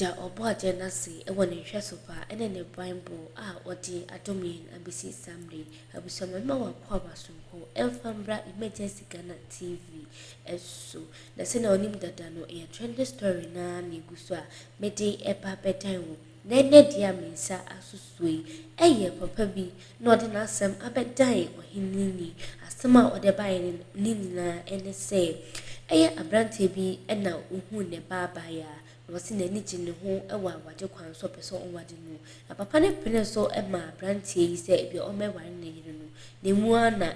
Da Ɔbɔadeɛ no ase wɔ ne nhwɛso pa ne ne banbɔ a ɔde adom yɛn abɛsi saa mmerɛ yi. Abusua ma mema w'akwaaba sononko mfa mmra Emergency Ghana TV so. Na sɛnea wonim dada no, ɛyɛ trending story no ara na ɛgu so a mede ɛba bɛdan wo. Na ɛnnɛ deɛ a me nsa aso soɔ yi, ɛyɛ papa bi na ɔde n'asɛm abɛdan ɔhene ni. Asɛm a ɔde baeɛ no ne nyinaa ne sɛ, ɛyɛ aberanteɛ bi na ɔhuu ne ba abaayewa na ɔse n'ani gye ne ho wɔ awade kwan so, ɔpɛ sɛ ɔware no. Na papa no penee so maa aberanteɛ yi sɛ ebia ɔmmɛware ne yere no. Na emu ara na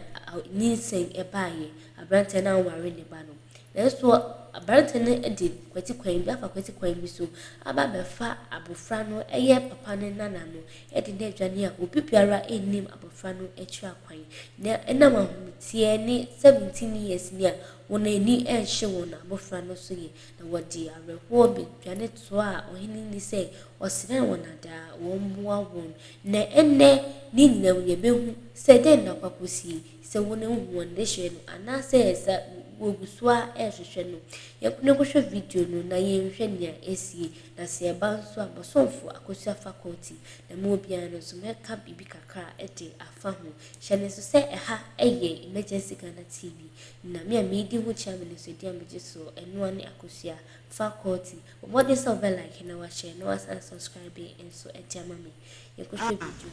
nyinsɛn baeɛ, aberanteɛ no anware ne ba no. Nanso aberanteɛ no de kwati kwan bi afa kwati kwan bi so aba abɛfa abɔfra no yɛ papa no nana no de no adwane a obi biara nnim abɔfra no akyiri akwan. Na ɛnam ahometeɛ ne 17 years ni a wɔn ani nhye wɔn abɔfra no so yɛ. Na wɔde awerɛhoɔ bɛdwane toaa ɔhene ni sɛ ɔsrɛ wɔn adaa wɔmmoa wɔn. Na ɛnnɛ ne nyinaa mu yɛbɛhu sɛ dɛn na akɔ akɔsie. Sɛ wɔahu wɔn dehyeɛ no anaasɛ sɛ wɔgu so ara rehwehwɛ no. Yɛnkɔ na yɛnkɔhwɛ video no na yɛnhwɛ nea asie. Na sɛ yɛba nso a, bɔsomfo Akosua Faculty na mewɔ biara no nso mɛka biribi kakra de afa ho. Hyɛ no nso sɛ ɛha yɛ Emergency Ghana TV. Na me a meredi ho kyia me no nso, edin a megye so ɛno ara ne Akosua Faculty. Bɔ mmɔden sɛ wobɛ like na wahyɛ na wasan subscribe nso de ama me. Yɛnkɔhwɛ video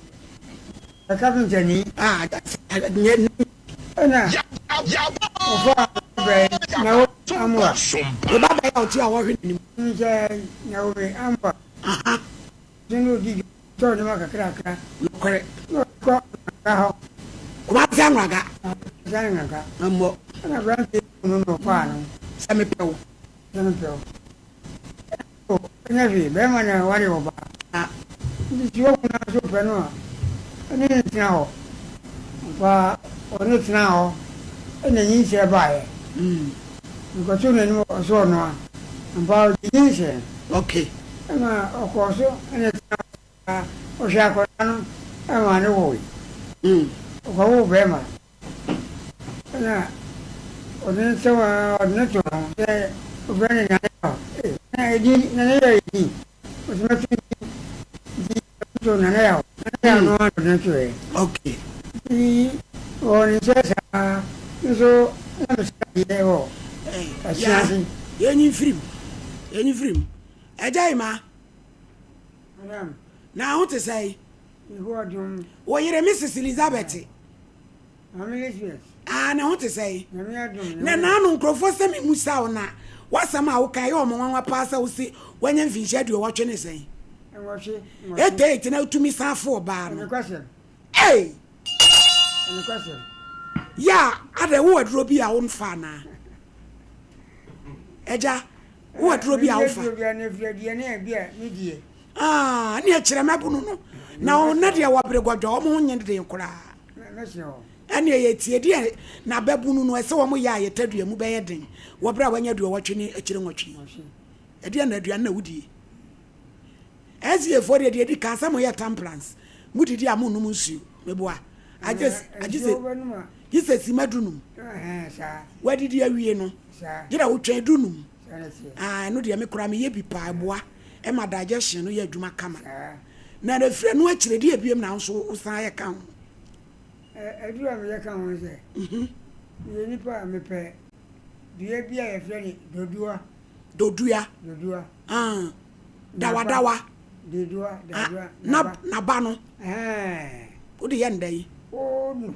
no. Kapentani ɛna ɔfaa ne babaa Naomi Amoah. Ne babaa a ɔte a wɔhwɛ n'anim. Nkyɛn Naomi Amoah. Nso na ɔdi dwa tɔ nneɛma kakrakra. Nokorɛ. Na ɔde kɔ Anwraga hɔ. Kumasi Anwraga. Kumasi Anwraga. Mmɔ. Ɛna aberanteɛ yi huu no na ɔfaa no. Sɛ mepɛ wo. Sɛ mepɛ wo. O, ɛnyɛ hwee, barima na ɛware ɔbaa. Na. Nti sɛ ohu na sɛ ɔpɛ no a, ɔne no ntena hɔ. Ampa ara, ɔne no tenaa hɔ, ɛnna nyinsɛn baeɛ. Mekɔtoo n'anim ɔsɛ ɔnoa. Ampa ara, ɔgyee nyinsɛn. Okay. Ɛnna ɔkɔɔ so ne no tenaa hɔ saa ara, ɔhwɛɛ akwadaa no maa no woe. Ɔkɔwoo barima. Ɛna ɔde ne sɛ ɔde ne to ho sɛ ɔfrɛ no Nane Yaw. Ee, na edin Nane Yaw yɛ din. Ɔsɛ mɛto din nti ɔto Nane Yaw. Nane Yaw no ara na ɔde no toeɛ. Okay. Nti ɔwɔ ne nkyɛn saa nso na mesrɛ adeɛ wɔ Ahyia ase. Yɛnyi mfiri mu. Yɛnyi mfiri mu. Agya Emma. Madam. Na ho te sɛn? Yehowa dom. Wo yere Mrs. Elizabeth. Maame Elizabeth. Ah, ne ho te sɛn? Nyame adom. Na naano nkurɔfoɔ sɛ memusa wo na w'asɛm a woka ɛyɛ wɔn nwanwa paa sɛ wose woanya mfinhyia aduɔwɔtwe ne sɛn? Nwɔtwe. Nwɔtwe. Eight eight na wotumi san fo ɔbaa no. Ɛnokwasɛm. Ei! Ɛnokwasɛm. Yɛ a adɛ wowɔ aduro bi a wonfa anaa? Agya, wowɔ aduro bi a wofa? Menni aduro biara na ɛfiri aduane a bi a medie. Ah, ne ɛkyerɛ mɛbono no. Na wɔn na deɛ wɔbere gɔdɔ, wɔn ho nye den koraa. Ɛne ɛyɛ tie deɛ na bɛbono no, ɛsɛ wɔn yɛ a yɛtadua mu bɛyɛ den wɔ berɛ a wɔanya aduɔwɔtwe ne akyire nwɔtwe. Ɛdeɛ na aduane na wodie. SDA foɔ deɛ deɛ ɛdi kan sɛ moyɛ temperance, modidi a monnom nsuo, meboa. Agye agye sɛ sima dunum. Wadidi awie no, gyina wotwɛn dunum. Ah, ɛno deɛ me koraa meyɛ bi paa, ɛboa ɛma digestion no yɛ adwuma kama. Na ɛfiri ɛno akyire deɛ ebiem na nso wosan yɛ ka ho. Aduru a meyɛ ka ho sɛ, meyɛ nipa a mepɛ dua bi a yɛfrɛ no dodua. Dodua. Dodua. Ah, dawadawa. Dodua, dadua, naba. Naba no. Wode yɛ no dɛn? Wonu,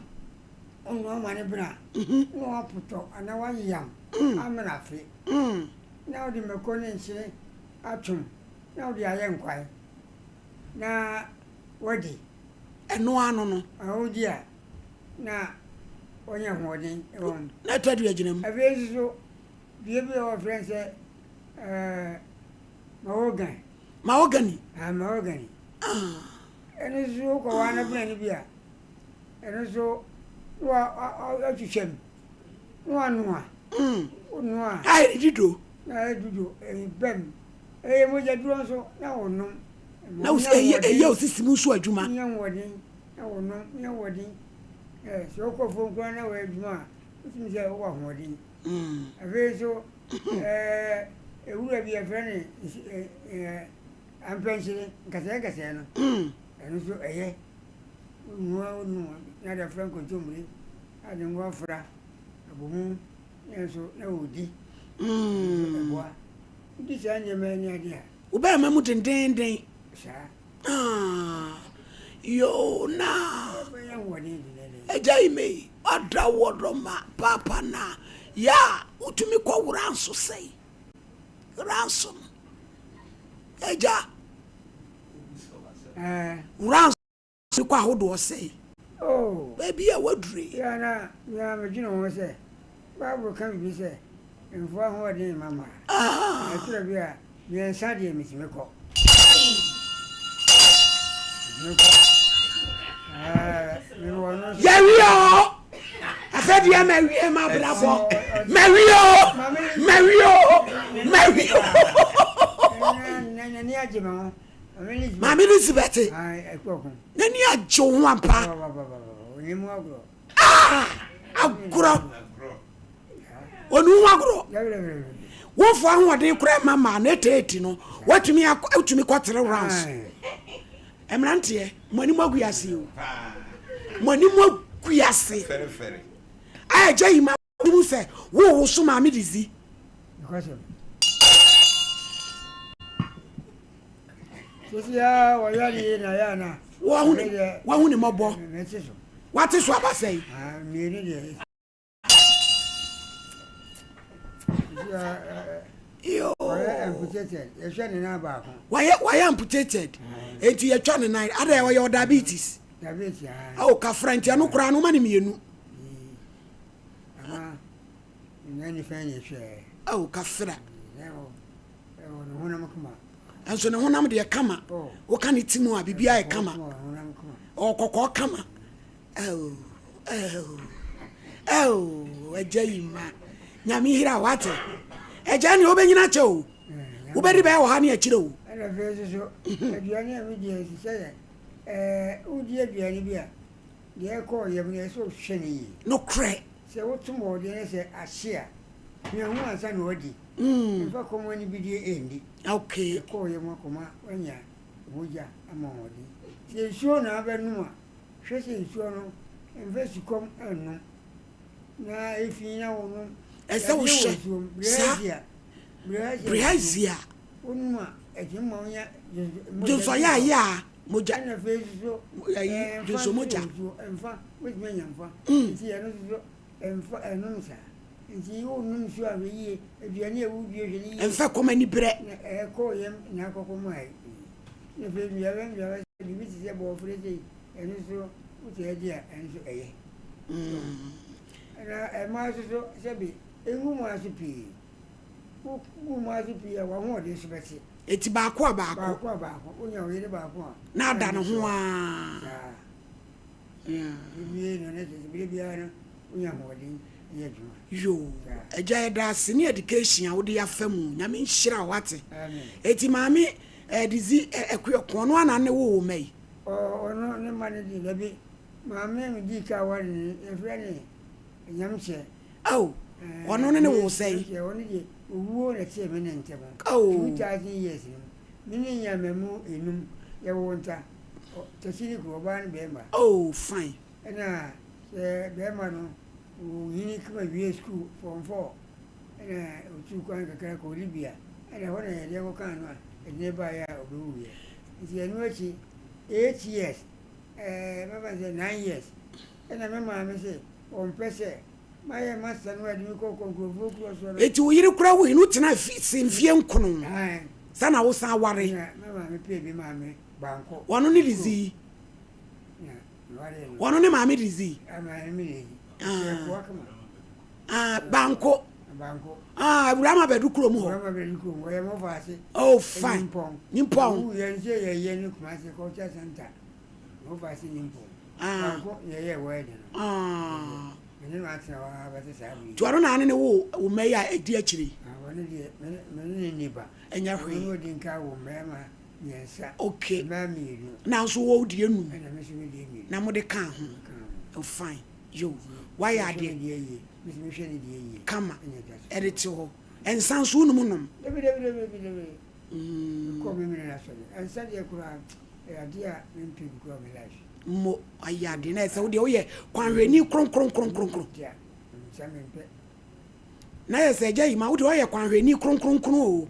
wonoa ma no bene a, na woapotɔ anaa woayam amena afe. Na wode mako ne nkyene atom na wode ayɛ nkwan na woadi. Ɛno ano no. Wodi a, na woanya ahoɔden wɔ mu. Na ɛtɔ aduagyina gyina mu. Afei nso so, dua bi a wɔfrɛ no sɛ ɛɛ mahogany. Mahogany. Ah, mahogany. Ah. Ɛno nso wokɔ hɔ ana bena no bi a, ɛno nso na watwitwa mu na wanoa. Wonoa. Ayɛ dido. Na ayɛ dido, ɛbɛm. Ɛyɛ mogya duro nso na wonom. Na ɛyɛ osisi mu nso adwuma. Wonya ahoɔden na wonom, wonya ahoɔden. Sɛ wokɔ fam koraa na wɔyɛ adwuma a, wotumi sɛ wowɔ ahoɔden. Afei nso, ewura bi yɛfrɛ no Ampɛnkyene, nkasɛɛ nkasɛɛ no, ɛno nso ɛyɛ. Wonoa wonom a, na de afra nkontommire, na de ngo afra, abomu, na nso na wodi. Ɛno nso ɛboa. Wodi saa nneɛma yi ne adeɛ a. Wo bɛrima mu dendeenden. Saa. Ah, yoo na. Wobɛnya ahoɔden dendeenden. Agya yi mei, ɔda wɔ dɔ ma paapa na yɛ a wotumi kɔ wora nso sɛe. Wura nso no. Agya. Wura nso kɔ ahodoɔ sɛe. Oh. Baabi a wadure. Yɛ na mea medwene ho sɛ Bible ka biribi sɛ mfoa ahoɔden mma mmaa. Ɛtwerɛ bi a mmiɛnsa deɛ metumi kɔ. Metumi kɔ. Mewɔ no nso. Yɛwie o. Afei deɛ mawie m'abrabɔ. Mawie o. Mawie o. Mawie o. N'ani agye me ho. Maame Elizabeth. N'ani agye wo ho ampa. Ah, agorɔ. Ɔne ho agorɔ. Wofo ahoɔden koraa ma maa no eteeti no. Watumi akɔ atumi kɔtere rounds. Mmeranteɛ, mo anim agu ase o. Mo anim agu ase. A ɛgya yi ma mu sɛ wo wo so maame de zi. Wahu ne mmɔbɔ. Wate so aba sɛn? Wayɛ amputated. Enti yɛtwa ne nan. Adɛ ɔyɛ diabetes. Awo kafra nti ɛno koraa no ma ne mmienu. Awo kafra. Nso ne honam deɛ kama. Woka ne ti mu a biribiara yɛ kama. Ɔwɔ kɔkɔɔ kama. Oh, oh, oh, agya yi ma. Nyame hira wate. Agya ne wobɛnyina kyɛ o. Wobɛdi bɛyɛ wɔ ha ne akyire o. Ɛna afei nso so, aduane a medi ɛsɛ sɛ yɛ, ɛɛ, wodi aduane bi a, deɛ ɛkɔ yam no ɛsɛ sɛ wohwɛ no yie. Nokorɛ. Sɛ woto bɔɔdeɛ no sɛ ahye a, hwɛ ho ansa na wadi. Mfa kɔm anibidie nni. Okay. Ɛkɔ yam akɔma woanya mogya ama ahoɔden. Sɛ nsuo na abɛnom a, Hwɛ sɛ nsuo no, mfa sukɔm nnom, na efi na wonom. Ɛsɛ wohyɛ saa bilharzia. Wonom a, ɛtumi ma wonya dwonsɔyɛ a mogya. Ɛna afei nso so, ɛyi dwonsɔ mogya. Mfa, wotumi anya mfa. Nti ɛno nso so, mfa ɛnom saa. Nti wonom nsuo a hwɛ yie, aduane a wodie hwɛ no yie. Mfa kɔm ani brɛ. Na ɛkɔ yam na akɔkɔ mu ayɛ. Na afei nnuaba nnuaba sɛ biribi te sɛ bɔɔfrɛ sei. Ɛno nso wotaa di a, ɛno nso ɛyɛ. Na mmaa nso so sɛbe ngu mo ase pii. Wogu mo ase pii a, w'ahoɔden so bɛte. Eti baako a baako. Baako a baako. Wonya wo yere baako a. Na ada ne ho ara. Saa. Wowie no na kyerɛ sɛ berɛ biara no wonya ahoɔden yɛ adwuma. Yoo agya yɛda ase ne education a wode afa mu nyame nhyira wo wate. Amen. Eti maame ɛɛ Dizzy Ɛkuo ɔno ana ne wo wo mma yi? Ɔno ne mma no deɛ, dabi. Maame a medii kan ware no, yɛfrɛ no Nyamkyɛ. Ao, ɔno ne ne woo sɛn? Nyamkyɛ, ɔno deɛ, owuo na ɛtee me ne ntɛm. 2000 years no mu, me ne nyaa mmamu enum, yɛwoo nta, Tɛkyini kuro, ɔbaa ne barima. Oh, fine. Ɛna sɛ barima no, ɔnyini kama wie sukuu, form 4, ɛna ɔtuu kwan kakra kɔɔ Libya, ɛna ɛhɔ na yɛde kɔkaa no a, ɛde no baeɛ a ɔbɛwuiɛ. Nti ɛno akyi, 8 years, ɛɛ mɛfa no sɛ 9 years, ɛna me maame se ɔmpɛ sɛ mayɛ master no a ɛde me kɔ kɔ nkurɔfoɔ kuro soɔ no. Eti wo yere kora wui no wotena fi se mfie nkono sa na wosan ware? Ɛna me maame pɛɛ bi maa me baako. Ɔno ne Lizzy? Na mewaree no. Ɔno ne maame Lizzy? Ah, maame Lizzy. Ɔyɛ koa kama. Ah, banko. Banko. Ah, Awurama bɛdu kurom hɔ. Awurama bɛdu kurom hɔ. Ɔyɛ mɔfo ase. Oh, fine. Nimpɔn. Nimpɔn. Owu yɛn sɛ yɛyɛ ne Kumasi Culture Center. Mɔfo ase Nimpɔn. Ah. Banko na yɛyɛ wɔ ɛde no. Ah. Mene no atena hɔ ara bɛte saa bere yi. Nti ɔno na ane ne wo wo mma yi a ɛdi akyire yi? Ah, ɔno deɛ mene mene ne nni ba. Ɛnyɛ hwee. Ɔno odi nka wo mmarima mmiɛnsa. Okay. Mmaa mmienu. Nanso wo deɛ num. Ɛna me nso me deɛ mmienu. Na mode kaa ho. Kaa ho. Oh, fine. Yo, wayɛ adeɛ. Kama, ɛde te hɔ. Nsa nso wonom nom? Dabi dabi dabi dabi. Mekɔɔ Memene no asɔre. Nsa deɛ koraa ɛyɛ adeɛ a mempɛ bi koraa wɔ me life. Mo ayɛ adeɛ na ɛsɛ wo deɛ woyɛ kwanhwɛni kronkronkronkron. Nti a nsa mempɛ. Na yɛ sɛ agya yi ma wo deɛ ɔyɛ kwanhwɛni kronkronkron o.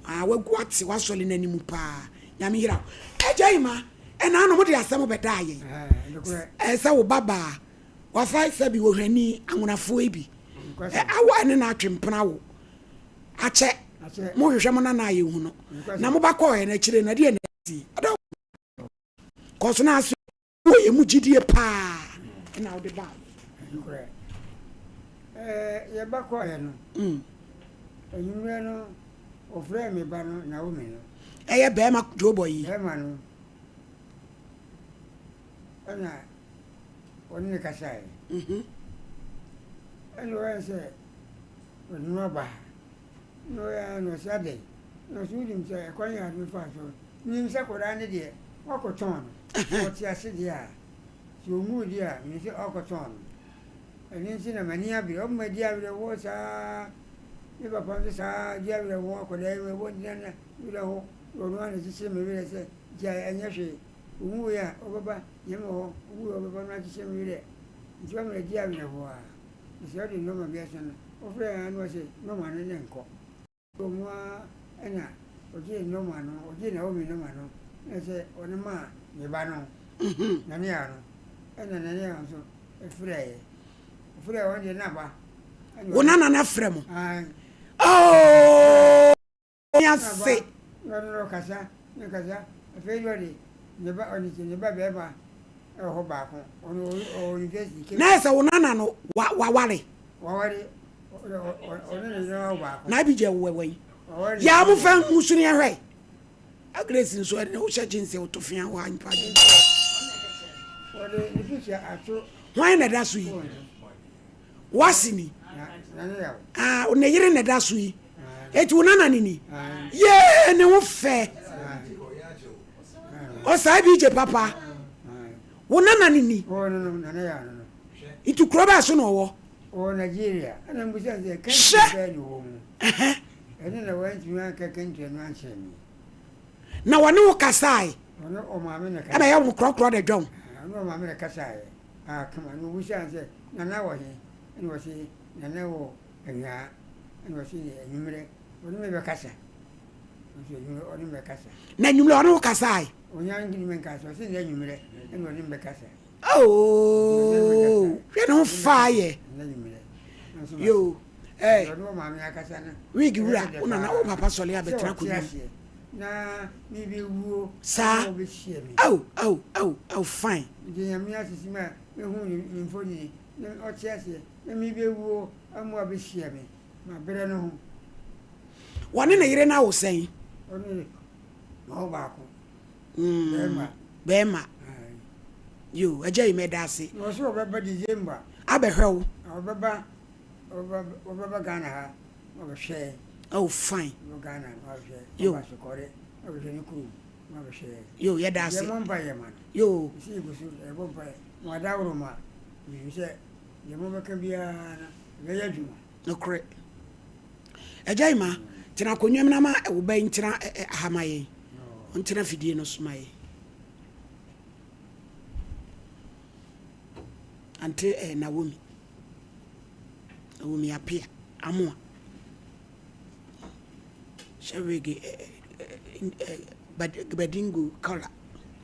Ah wagu ate wasɔre n'anim paa. Nyame hyira wo. Agya yi ma ɛna ano mo de asɛm bɛdaa yɛn. Ɛsɛ wo ba baa wafa sɛbi ohwɛni anwonafoɔ yi bi. Awo ɛne na atwe mpena wo. Akyɛ mo hwehwɛ mo nana a yɛhu no. Na mo ba kɔɔ yɛn akyire no ɛdeɛ na ɛsi. Ɛdɔ kɔso na aso Wowɔ yɛn mu gyidie paa na wode baa. Nokorɛ, ɛɛ, yɛn ba kɔeɛ no, anwummerɛ no, wɔfrɛɛ me ba no Naomi no. Ɛyɛ bɛɛma dwobɔ yi. Bɛɛma no, ɛna wɔne no kasaeɛ. Ɛna ɔyɛɛ sɛ ɔde no aba ha. Na ɔyɛɛ ara na ɔse adɛn? Na ɔse wonim sɛ ɛkwan a mefaa so no, menim sɛ akwadaa no deɛ woakɔtɔn no. Sɛ ɔte ase deɛ a, sɛ ɔnwui deɛ a, menim sɛ woakɔtɔn no. Ɛno nti na m'ani abere. Ɔma madi awerɛhoɔ saa. Me papa nso saa ara, di awerɛhoɔ. Akwadaa yi ɛwɔ nti na na me werɛ ho. Na ɔno ara na ɛkyekyere me werɛ sɛ gyae, ɛnyɛ hwee. Ɔnwui a, ɔbɛba, Nyame wɔ hɔ. Ɔwui a ɔbɛba no akyekyere me werɛ. Nti wama madi awerɛhoɔ ara. Na sɛ ɔde nnoɔma bi asa no, ɔfrɛɛ ara na ɔse nnoɔma no ne nkɔ. Wɔ mu ara na ɔgyee nnoɔma no, ɔgyee Naomi nnoɔma no, na sɛ ɔde maa ne ba no, Nania no, ɛna Nania nso frɛeɛ. Ɔfrɛɛ ɔno deɛ n'aba. Wo nana no afrɛ mo? Ae. Oh! Ni ase. Na ɔne no rekasa, ne rekasa, afei na ɔde ne ba, ɔne ne ba barima wɔ hɔ baako, ɔno ɔwɔ university. Na ayɛ sɛ wo nana no wa waware. Waware, ɔne ne yere awo baako. Na Abigail wɔ wɔ yi. Yaa mo fɛ nsu ne ɛhwɛ. Grace nso ɛne wohyɛ jeans woto fia wɔ anypa jeans. Ɔde ne picture ato. Hwan na ɛda so yi? Wasi ni. Ah, ne yere na ɛda so yi. Eti wo nana ne ni. Yee, ne ho fɛ. Ɔsaa bi gye papa. Wo nana ne ni. Nti kuro bɛɛ so na ɔwɔ. Ɔwɔ Nigeria. Ɛna mbusa sɛ country bɛɛ na ɔwɔ mu. Ɛno na wantumi anka country no ankyerɛ me. Na wɔne wo kasae. Ɔne ɔmaame na kasae. Ɛna ɛyɛ wo korɔkorɔ de dwɔn. Ɔne ɔmaame na kasae. Ah, kama. Na ɔbusaa no sɛ, Nana wɔ he? Ɛna ɔse, Nana wɔ Anwaa. Ɛna ɔse, Anwummerɛ, ɔne me bɛkasa. Ɔse, Anwummerɛ, ɔne me bɛkasa. Na anwummerɛ ɔne wo kasae? Ɔnya ne me nkasa. Ɔse, nnɛ anwummerɛ, ɛna ɔne me bɛkasa. Oh, hwɛ ne ho faa yɛ. Yo, eh. Wig wura, wo nana wo papa sɔle abɛtena akonnwa mu. Na mebɛwuo Saa. na wɔbɛhyia me. Ao, ao, ao, ao, fine. Mede Nyame ase sɛ ma mehu ne ne mfonini na ɔte aseɛ na mebɛwuo ama wabɛhyia me mabrɛ no ho. Wɔne ne yere no awo sɛn? Ɔne ne wawo baako. Mm, Bɛɛma. Bɛɛma. Ae. Yo, agya yi mɛda ase. Na ɔse ɔbɛba December. Abɛhwɛ wo. Na ɔbɛba, ɔbɛba, ɔbɛba Ghana ha. Ɔbɛhwɛ. Oh fine. Ɔbɛ Ghana na ɔbɛhwɛ. Yo. Ɔba Sokɔre na ɔbɛhwɛ ne kurom na ɔbɛhwɛ. Yo yɛda ase. Yɛmmɔ mpaeɛ ma no. Yo. Mesi yɛgu so yɛbɔ mpaeɛ ma wadaworo ma menim sɛ deɛ mobɛka biara no ɛbɛyɛ adwuma. Nokorɛ. Agya Emma, tena akonnwa mu na ma wo ba yi ntena ha ma yɛn. Ɔntena fidie no so ma yɛn. Ante eh, Naomi. Naomi Appiah Amoah hyɛ wig gbadingo kɔla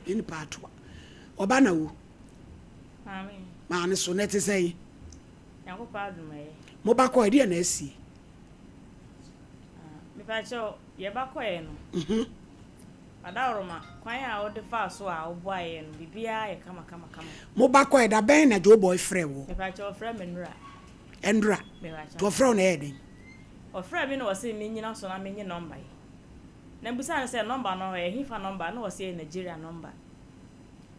ne nipa atoa. Ɔba na wo. Maame. Maame so na ɛte sɛn? Nyankopɔn adom ɛyɛ. Mo ba kɔɛ deɛ na asie? Mepa kyɛw yɛ ba kɔɛ no. Mhm. Adaworoma, kwan a wode faa so a woboae yɛn no, biribiara yɛ kama kama kama. Mo ba kɔe, da bɛn na Joe Boy frɛɛ wo? Mepakyɛw, ɔfrɛɛ me nnora. Ɛndora? Mepakyɛw. Nti ɔfrɛɛ wo na ɛyɛɛ dɛn? Ɔfrɛɛ me na ɔse mennyina so na menye nɔmba yi. Na mebisaa no sɛ nɔmba no ɔyɛ hefa nɔmba na ɔse ɛyɛ Nigeria nɔmba.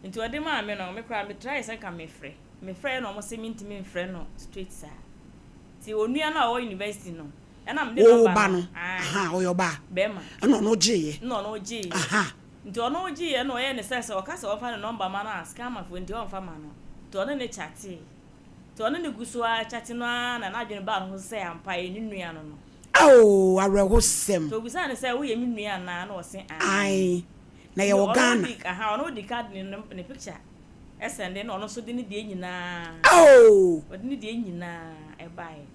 Nti ɔde maa me no, me koraa me try sɛ nka mefrɛ. Mefrɛɛ na wɔse mentumi mfrɛ no straight saa. Nti onua no a ɔwɔ university no, Ɛna mede Wo nɔmba ba no, no, ae. aha, ɔyɛ ɔbaa. Bɛɛma. Ɛna ɔno gyeeɛ. Ɛna ɔno gyeeɛ. Aha. Nti ɔno gyeeɛ na ɔyɛɛ ne sɛ sɛ ɔka sɛ ɔmfa ne nɔmba ma no a scammer foɔ nti ɔmfa ma no. Nti ɔne no chatee. Nti ɔne no gu so ara chate no ara na n'adwene baa ne ho so sɛ ampa ɛyɛ ne nua no no. Ao awerɛhosɛm. Nti obisaa no sɛ woyɛ me nua anaa na ɔse aane. Ae na yɛwɔ Ghana. Nti ɔno ɔdi ka de ne picture ɛsɛnde na ɔno nso de ne deɛ nyinaa. Ao. Ɔde ne deɛ nyinaa ɛbaeɛ.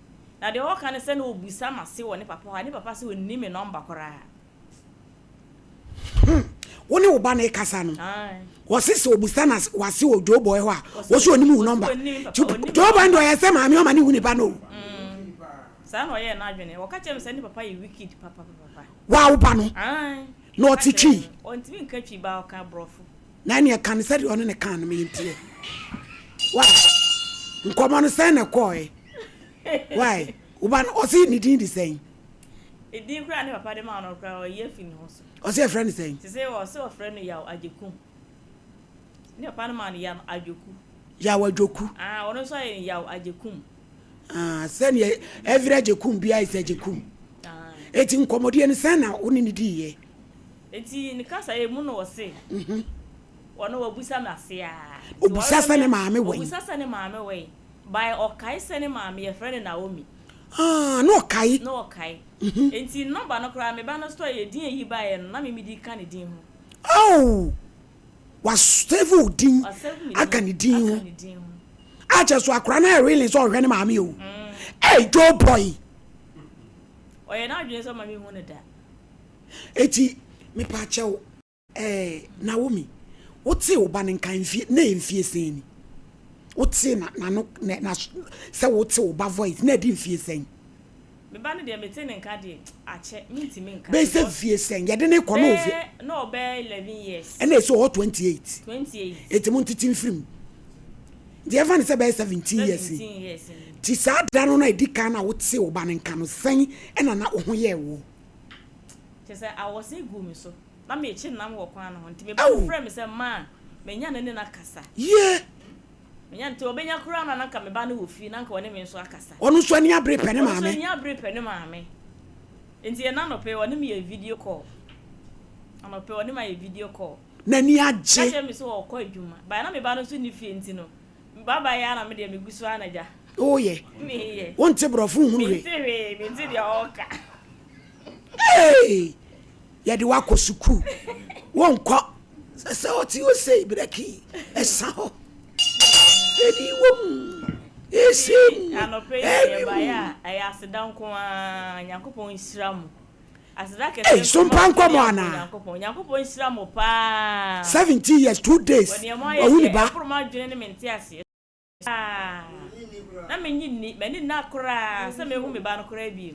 Na deɛ ɔka ne sɛ na ɔbisa m'ase wɔ ne papa hɔ a ne papa se ɔnni me number koraa. Hmm. Wo ne wo ba no rekasa no, wɔse sɛ obisa na wase wɔ Joe Boy hɔ a, wɔse onim wo nɔmba. Joe Boy no deɛ ɔyɛ sɛ maame ɔma ne hu ne ba no o. Mm. Saa na ɔyɛɛ n'adwene. Wɔka kyerɛ me sɛ ne papa yɛ wicked papapapa. Waa wo ba no? Na ɔte twi? Ɔntumi nka twi ba ɔka borɔfo. Na ɛneɛ ka no sɛdeɛ ɔne ne kaa no menteɛ. Why? Nkɔmmɔ no sɛn na ɛkɔɔɛ? Why? Wo ba no ɔse ne din de sɛn? Edin koraa a ne papa de maa no koraa ɔyi afi ne ho so. Ɔse yɛfrɛ no sɛn? Sesei ɔse ɔfrɛ no Yaw Agyekum. Ne papa no maa no Yaw Adwoku. Yaw Adwoku. Ah, ɔno nso ayɛ no Yaw Agyekum. Ah, sɛdeɛ every Agyekum biara is Agyekum. Ah. Eti nkɔmmɔdie no sɛn na wo ne no diiɛ? Eti ne kasa yɛ mu na ɔse. Mhm. Ɔno wabusa me ase aa. Obusa sɛ ne maame wɛn. Obusa sɛ ne maame wɛn. By ɔkae sɛ ne maame yɛfrɛ no Naomi. Ah, na ɔkae. Na ɔkae. Enti nɔmba no koraa, me ba no store yɛ din a eyi baeɛ no, na me mede ka ne din ho. Oh! Wasave wo din aka ne din ho. A kyerɛ so akora no ayɛ willing sɛ ɔhwɛ ne maame o. Hey, Joe boy! Ɔyɛ n'adwene sɛ ɔma me hu no da. Eti, mepa kyɛw. Eh, Naomi, wotee wo ba no nka mfie, na ɛyɛ mfie sɛn ni? Wotee na, n'ano, na, na, sɛ wote wo ba voice, na ɛdi mfie sɛn? Me ba no deɛ, mete ne nka deɛ, akyɛ, mentumi nka. Bɛyɛ sɛ mfie sɛn? Yɛde no rekɔ na ɔwɔ fie. Bɛyɛ, na ɔbɛyɛ 11 years. Ɛna ɛsɛ ɔwɔ 28. 28. Enti mo ntete mfiri mu. Nti yɛmfa no sɛ bɛyɛ 17 years ni. 17 years ni. Nti saa da no na ɛdi kan na wotee wo ba no nka no, sɛn ɛna na wo ho yɛɛ woɔ? Kyerɛ sɛ, awɔse guu me so. Na merekye nam wɔ kwan no ho. Nti me ba no frɛɛ me sɛ, Ma, manya no ne no akasa. Yie! Manya no. Nti ɔbɛnya koraa no a, na anka me ba no wɔ fie, na anka ɔne me nso akasa. Ɔno nso ani abere pɛ ne maame. Ɔno nso ani abere pɛ ne maame. Nti ɛnnɛ anɔpa yi, ɔne me yɛɛ video call. Anɔpa yi, ɔne me ayɛ video call. N'ani agye. Ɔka kyerɛɛ me sɛ ɔrekɔ adwuma. But na me ba no nso nni fie nti no, bye bye ara na me deɛ megu so ara na gya. Woyɛ? Meyɛ. Wonte borɔfo nhunu hwee? Mente hwee, mente deɛ ɔreka. Hey! Yɛde wo akɔ sukuu. Wonkɔ. Sɛ sɛ ɔte hɔ sei brɛki ɛsa hɔ. Ɛdi wɔ mu. Ɛsɛ mu. Anɔpɛ yi Ɛwi yɛbaeɛ mu. a, ɛyɛ aseda nko ara. Nyankopɔn nhyira mo. Aseda Ei, kɛseɛ so nko mpa ma nkɔmmɔ Otumfoɔ anaa? Nyankopɔn. Nyankopɔn nhyira mo paa. 17 years, 2 days, Wɔ deɛ moayɛ wahu ne deɛ, ba. ɛboro m'adwene ne me nteaseɛ. Koraa. Na mennye nni, m'ani nna koraa sɛ mehu me ba no koraa bio.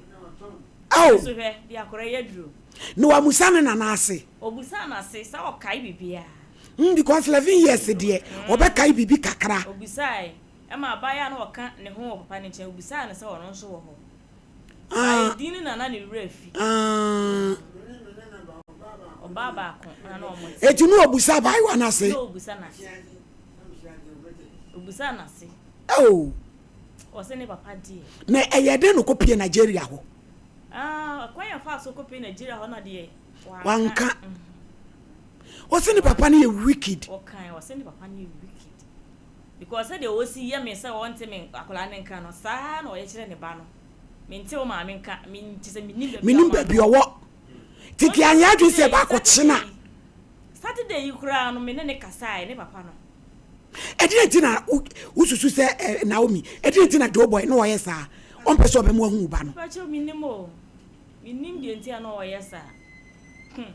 Ao! Nanso hwɛ, deɛ akwadaa yi aduru. Na wamusa ne nana ase. Ɔbusaa n'ase sɛ ɔkae biribiara. Hmm, because 11 years deɛ, ɔbɛkae biribi kakra. Ɔbusae. Ɛma abaayewa a na ɔka ne ho wɔ papa no nkyɛn, ɔbisaa no sɛ ɔno nso wɔ hɔ. Ah. Bae din no na na ne werɛ afi. Ah. Ɔbaa baako na na wɔte. Eti na ɔbusa abaayewa no ase. Na ɔbusa n'ase. Obisaa n'ase. Oh. Ɔse ne papa deɛ. Na ɛyɛ dɛn na ɔkɔpie Nigeria hɔ? Ah, kwan a ɔfaa so kɔpie Nigeria hɔ no deɛ, wanka. Wanka. Ɔse ne papa no yɛ wicked. Ɔkae, ɔse ne papa no yɛ wicked. Because sɛdeɛ ɔsi yɛ me sɛ ɔnte me akwadaa no nka no, saa na ɔyɛ kyerɛ ne ba no. Mente wo maame nka, me kyerɛ sɛ mennim baabi a Mennim baabi ɔwɔ. Nti kea anyɛ adwene sɛ ɛbaakɔkye no a. Saturday yi koraa no, me ne no kasaeɛ, ne papa no. Ɛdeɛn nti na wosusu sɛ Naomi, ɛdeɛn nti na Joe Boy na ɔyɛ saa? Ɔmpɛ sɛ ɔbɛma wahu wo ba no. Mepakyɛw, mennim o. Mennim deɛ nti a na ɔyɛ saa. Hmm.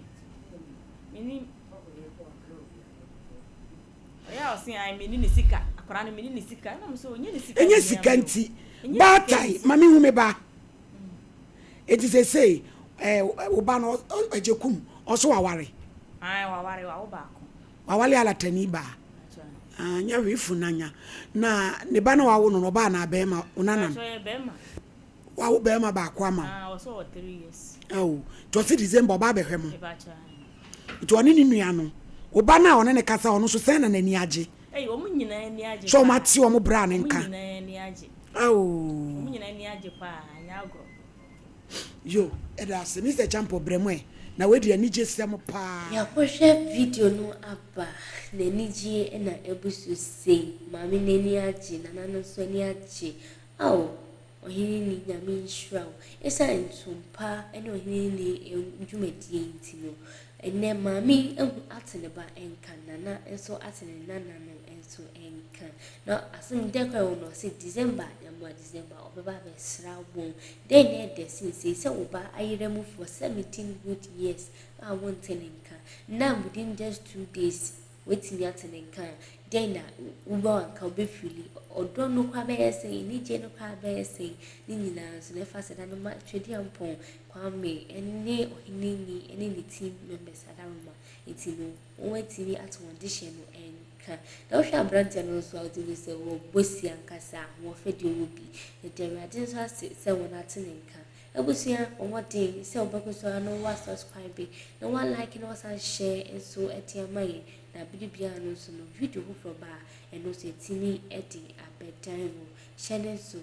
Mennim. Ɔyɛ a ɔse ae, menni ne sika. Akwadaa no, menni ne sika. Ɛna me sɛ, ɔnyɛ ne sika Ɛnyɛ na sika ɛhia me o. nti. Ɛnyɛ sika Baatan, nti. ma menhu me ba. Enti seesei eh, wo ba no, Agyekum, ɔso waware? Ae, waware, wawo baako. Wawale alatani baa. Ah, nyɛ hwee funanya. Na ne ba na wawo no no, ɔbaa anaa bɛrima? Wo nana no? Ɔyɛ bɛrima. Wawo bɛrima baako ama wo? Ah, ɔsɛ ɔwɔ 3 years. Awo, nti ɔse December ɔba abɛhwɛ mo. Nti ɔne ne nua no, wo ba no a ɔne ne kasa ɔno nso sɛn na n'ani agye? Ei, wɔn nyinaa ani agye Sɛ wɔn paa. ate wɔn bra ne Wɔn nka. nyinaa ani agye. Awo. Wɔn nyinaa ani agye paa, nyɛ agorɔ. Yo, ɛda ase. Mister Champɔ brɛ mu ɛ. Na wei deɛ anigye sɛm paa. Yɛakɔhwɛ video no aba, n'anigyeɛ na abu so sei. Maame no ani agye, nana no nso ani agye. Ao! Ɔhene ni Nyame nhyira wo. Esiane ntompa ne ɔhene ni dwumadie nti no, ɛnnɛ maame yi ahu ate ne ba nka, Nana nso ate ne nana no nso nka. Na asɛm dɛ koraa wɔ mu no, ɔse December, Nyame December ɔbɛba abɛsra wɔn. Dɛn na ɛdɛ sen sei sɛ wo ba ayera mu for 17 good years a wonte ne nka, na within just 2 days woatumi ate ne nka a, dɛn na wobɛ anka wobɛfeeli? Ɔdɔ no koraa bɛyɛ sɛn? Anigye no koraa bɛyɛ sɛn? Ne nyinaa nso na ɛfa aseda no ma Tweduampɔn Kwame ne Ɔheneni ne ne team members adaroma nti no wɔatumi ato wɔn dehyeɛ no nka. Na wohwɛ aberanteɛ no nso a wotumi sɛ wɔbɔ si ankasa ahoɔfɛ deɛ ɔwɔ bi. Yɛda Awurade nso ase sɛ wɔn ate ne nka. Abusua, bɔ mmɔden sɛ wobɛkɔ so ara na woasubscribe na woalike na woasan share nso de ama yɛn. Na bere biara no nso no, video foforɔ ba a, ɛno nso yɛtumi de abɛdan wo. Hyɛ ne nso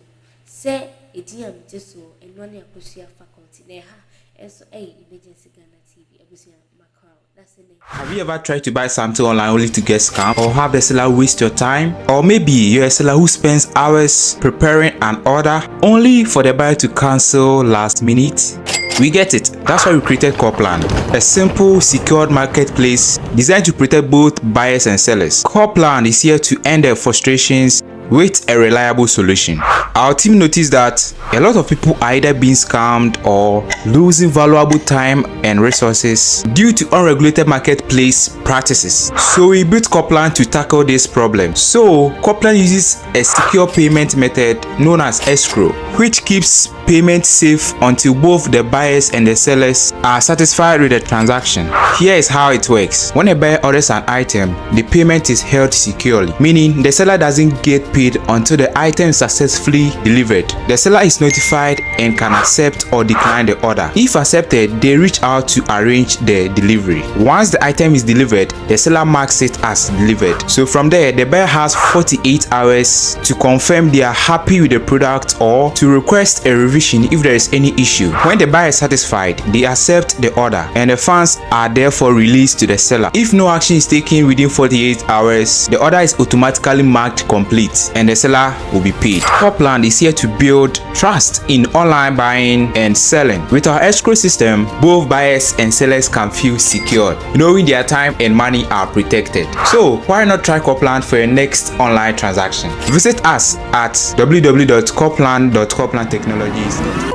sɛ edin a megye soɔ, ɛno ne Akosua Faculty. Na ɛha nso ɛyɛ Emergency Ghana TV. Abusua, makra wo. That's it. Have you ever tried to buy something online only to get scammed or have the seller waste your time? Or maybe you're a seller who spends hours preparing an order only for the buyer to cancel last minute? We get it. That's why we created Coplan, a simple, secured marketplace designed to protect both buyers and sellers. Coplan is here to end the frustrations with a reliable solution. Our team noticed that a lot of people are either being scammed or losing valuable time and resources due to unregulated marketplace practices. So we built Coplan to tackle this problem. So Coplan uses a secure payment method known as escrow, which keeps payment safe until both the buyers and the sellers are satisfied with the transaction. Here is how it works. When a buyer orders an item, the payment is held securely, meaning the seller doesn't get paid until the item is successfully delivered. The seller is notified and can accept or decline the order. If accepted, they reach out to arrange the delivery. Once the item is delivered, the seller marks it as delivered. So from there, the buyer has 48 hours to confirm they are happy with the product or to request a revision if there is any issue. When the buyer is satisfied, they accept the order and the funds are therefore released to the seller. If no action is taken within 48 hours, the order is automatically marked complete and the seller will be paid. Copland is here to build trust in online buying and selling. With our escrow system, both buyers and sellers can feel secured, knowing their time and money are protected. So why not try Copland for your next online transaction? Visit us at www.copland.coplandtechnologies.com.